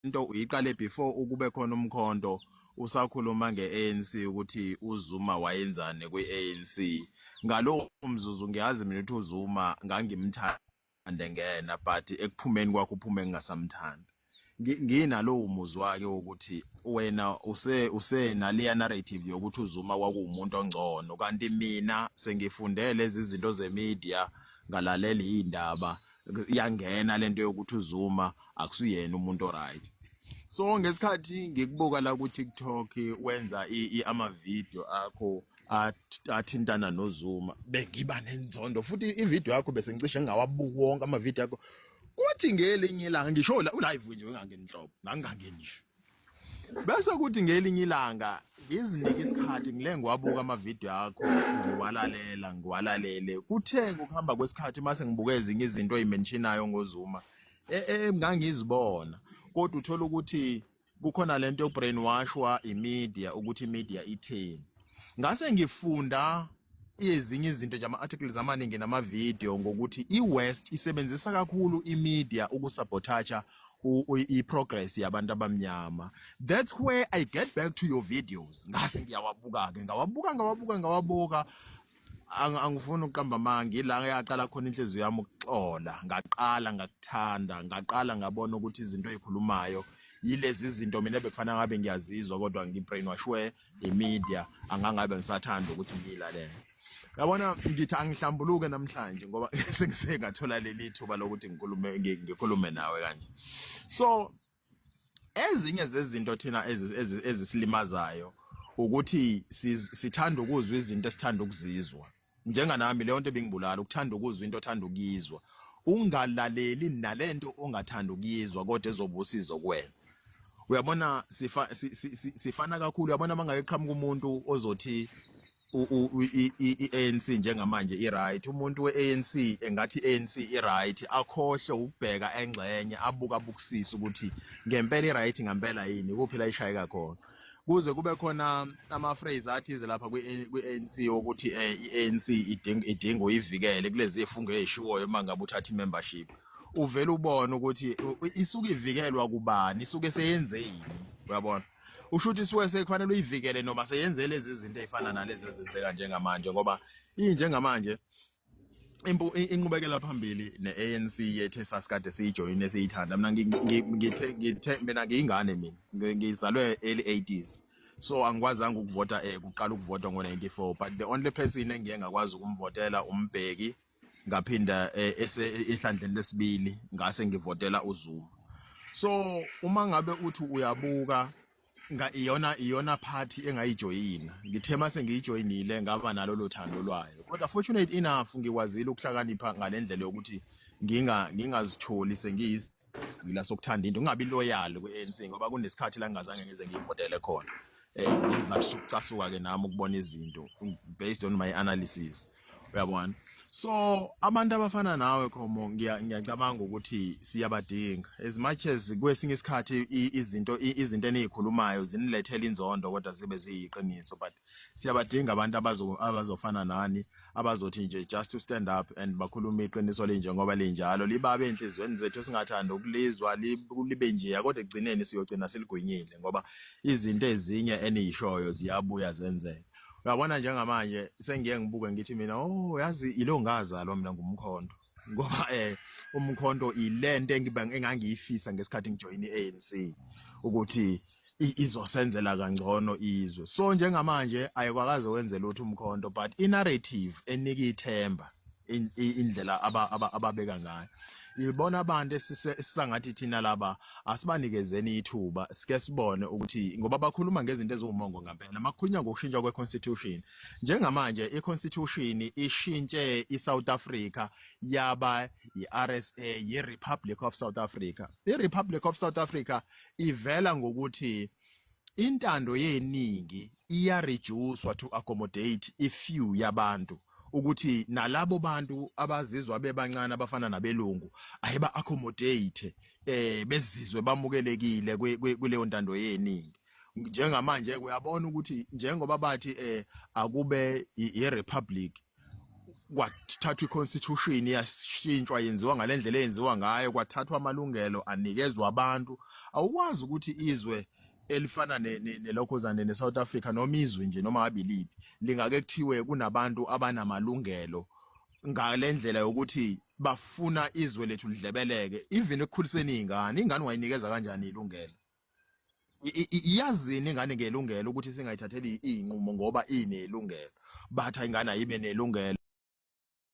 Lento uyiqale before ukube khona uMkhonto, usakhuluma nge-ANC ukuthi uZuma wayenzani kwi-ANC. Ngalowo mzuzu ngiyazi mina ukuthi uZuma ngangimthanda ngena, but ekuphumeni kwakho uphume ngingasamthandi. Nginalowo muzwa ke ukuthi wena use naleya narrative yokuthi uZuma kwakuwumuntu ongcono, kanti mina sengifunde lezi zinto ze-media, ngalalela izindaba, yangena lento yokuthi uZuma akusuyena umuntu oright. So ngesikhathi ngikubuka la ku TikTok wenza ama-video akho athintana noZuma, bengiba nenzondo futhi i-video yakho bese ngicishe ngingawabuki wonke ama-video akho. Kuthi ngelinye ilanga ngisho la u-live nje ngangeni nhlobo, ngangingangeni nje. Bese kuthi ngelinye ilanga ngizinike isikhathi, ngile ngiwabuka ama-video akho, ngiwalalela, ngiwalalele. Kuthe ngokuhamba kwesikhathi mase ngibuka ezinye izinto oyimentionayo ngoZuma ngangizibona, kodwa uthola ukuthi kukhona lento yokubrainwashwa i-media, ukuthi i-media itheni. Ngase ngifunda ezinye izinto nje, ama-articles amaningi nama-video ngokuthi i-West isebenzisa kakhulu i-media ukusabotage i-progress yabantu abamnyama. That's where I get back to your videos. Ngase ngiyawabuka-ke, ngawabuka, ngawabuka, ngawabuka. Angifuni ukuqamba amanga, ila yaqala khona inhliziyo yami ukuxola. Ngaqala ngakuthanda, ngaqala ngabona ukuthi izinto oyikhulumayo yilezi zinto mina bekufanele ngabe ngiyazizwa, kodwa ngibrainwashwe i-media, angangabe ngisathanda ukuthi ngiyilalele. Yabona, ngithi angihlambuluke namhlanje ngoba sengise ngathola leli thuba lokuthi ngikhulume nawe kanje. So ezinye zezinto thina ezisilimazayo ukuthi sithanda ukuzwa izinto esithanda ukuzizwa. Njenganami leyo nto ebingibulala, ukuthanda ukuzwa into othanda ukuyizwa, ungalaleli nalento ongathanda ukuyizwa kodwa ezoba usizo kuwena. Uyabona, sifana kakhulu. Uyabona, mangabe qhamuka umuntu ozothi i-ANC njengamanje i-right, umuntu we-ANC engathi i-ANC i-right, akhohle ukubheka engxenye, abuka abukusisa ukuthi ngempela i-right ngempela yini, kuphi la ishayeka khona, kuze kube khona ama-phrase athize lapha kwi-ANC ukuthi i-ANC idinga uyivikele kulezi zifungo ezishiwoyo. Uma ngabe uthatha i-membership, uvele ubone ukuthi isuke ivikelwa kubani, isuke seyenze yini. Uyabona, usho ukuthi isuke sekufanele uyivikele noma seyenze lezi zinto ezifana nalezi ezenzeka njengamanje, ngoba injengamanje inqubekela phambili ne-ANC yethu esasikade siyijoyine, esiyithanda. Mina ngithe mina ngiyingane, mina ngizalwe early 80s, so angikwazanga ukuvota kuqala ukuvota ngo-94, but the only person engiye ngakwazi ukumvotela uMbeki. Ngaphinda ese ehlandleni lesibili ngase ngivotela uZuma. So uma ngabe uthi uyabuka nga iyona party engayijoyina, ngithe mase ngiyijoyinile ngaba nalo lo thando lwayo, kodwa fortunate enough ngikwazile ukuhlakanipha ngalendlela yokuthi ngingazitholi sengiyisigqila sokuthanda into, ngingabi loyal kwi-ANC, ngoba kunesikhathi la ngingazange ngize ngiyivotele khona ngesizathu sokucasuka ke nami ukubona izinto based on my analysis, uyabona. So abantu abafana nawe, Khomo, ngiyacabanga ukuthi siyabadinga. As much as kwesinye isikhathi izinto enizikhulumayo zinilethela inzondo, kodwa zibe ziyiqiniso, but siyabadinga abantu abazofana nani, abazothi nje just to stand up and bakhulume iqiniso linjengoba linjalo, libabe enhliziyweni zethu singathanda ukulizwa, libe nje, kodwa ekugcineni siyogcina siligwinyile, ngoba izinto ezinye eniyishoyo ziyabuya zenzeke. Uyabona, njengamanje sengiye ngibuke ngithi mina, oh, yazi ilo ngazalwa mina ngumkhonto, ngoba umkhonto ilento engiba engangiyifisa ngesikhathi ngijoin iANC ukuthi izosenzela kangcono izwe. So njengamanje ayikwakaze wenze lutho umkhonto, but i-narrative enika ithemba, indlela ababeka ngayo, ibona abantu esisangathi thina laba asibanikezeni ithuba, sike sibone ukuthi, ngoba bakhuluma ngezinto eziwumongo ngempela. Makukhulunywa ngokushintshwa kwe-constitution njengamanje, i-constitution ishintshe i-South Africa yaba i-RSA, i-Republic of South Africa. I-Republic of South Africa ivela ngokuthi intando yeningi iyareducewa to accommodate i-few yabantu, ukuthi nalabo bantu abazizwa bebancane abafana nabelungu ayiba accommodate, bezizwe bamukelekile kuleyo ntando yeningi. Njengamanje uyabona ukuthi njengoba bathi akube i-republic, Kwathathwa iconstitution, yashintshwa, yenziwa ngalendlela eyenziwa ngayo, kwathathwa amalungelo anikezwa abantu. Awukwazi ukuthi izwe elifana nelokhuzane ne-South Africa, noma izwe nje noma ngabe iliphi, lingake kuthiwe kunabantu abanamalungelo ngalendlela yokuthi bafuna izwe lethu lidlebeleke, even ekukhuliseni izingane. Ingane ungayinikeza kanjani ilungelo? Iyazini ingane ngelungelo ukuthi singayithatheli izinqumo ngoba inelungelo? Bathi ingane ayibe nelungelo.